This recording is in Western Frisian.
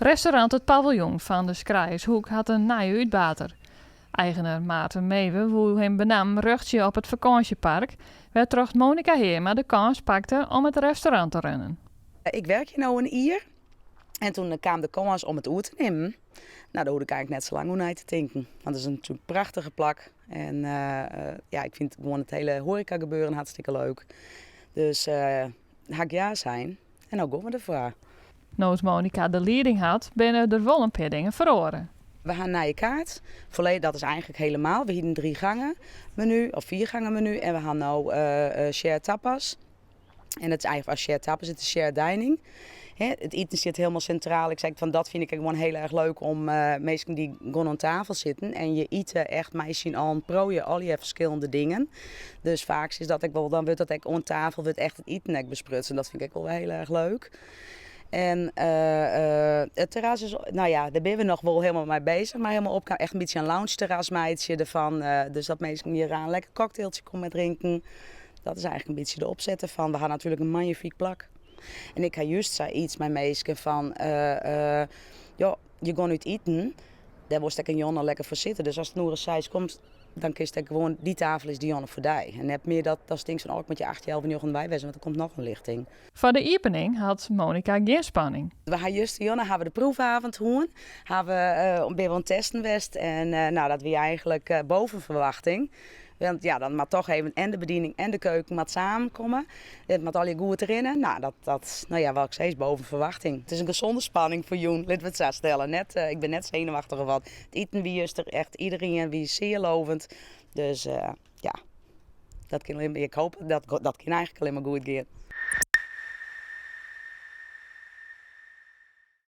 Restaurant Het Paviljoen fan de Schrijershoek hat in nije útbater. Eigener Maarten Mewe woe him benammen rjochtsje op it fakânsjepark, wêrtroch't Monica Heerma de kâns pakte om it restaurant te runnen. Ik werk hjir no in jier en toen kaam de kâns om it oer te nimmen. Nou, dêr hoegde ik eigentlik net sa lang oer nei te tinken, want it is in prachtige plak. En ja, ik fyn gewoan it hiele hoareka gebeuren hartstikke leuk. Dus ha ik ja sein en no gean we derfoar. No't Monica de lieding hat, binne der wol in pear dingen feroare. We ha in nije kaart. Volledig, dat is eigentlik helemaal. We hiene in drie gangen menu of vier gangen menu en we ha no shared tapas. En dat is eigentlik as shared tapas, it is shared dining. It iten sit hielendal sintraal. Ik sei fan dat fyn ik gewoan hiel erch leuk om minsken dy't gewoan oan tafel sitten en je ite echt mei syn allen prouje allegear ferskillende dingen. Dus faaks is dat ek wol, dan wurdt dat ek oan tafel wurdt echt it iten ek besprutsen. Dat fyn ik ek wol hiel erch leuk. En it terras is, no ja, dêr binne we noch wol hielendal mei beuzich, mar hielendal opknapt. Echt in bytsje in lounge terras meitsje derfan. Dus dat minsken hjir in lekker cocktailtsje komme drinken. Dat is eigentlik in bytsje de opset derfan. We ha natuerlik in magnifyk plak. En ik ha júst sayts mei minsken fan, joh, je gean út iten, dêr wolst ek in jûn lekker foar sitte. Dus ast in oere seis komst, dan kinst ek gewoan, dy tafel is dy jûn foar dy. En net mear datst tinkst fan, oh, ik moat hjir acht, healwei njoggen wei wêze, want der komt noch in lichting. Foar de iepening hat Monica gjin spanning. We ha justerjûn ha we de proefavond hân, ha we, binne we oan it testen west en nou, dat wie eigentlik boven verwachting. Want ja, dan moat toch even en de bediening en de keuken moat samenkomme. It moat allegear goed rinne. Nou, dat, nou ja, wat ik sis, boven verwachting. It is in gezonde spanning foar jûn, litte we it sa stelle. Net, ik bin net senuwachtich of wat. It iten wie juster echt, iderien wie sear lovend. Dus ja, dat kin, ik hoop dat, dat kin eigentlik allinne mar goed gean.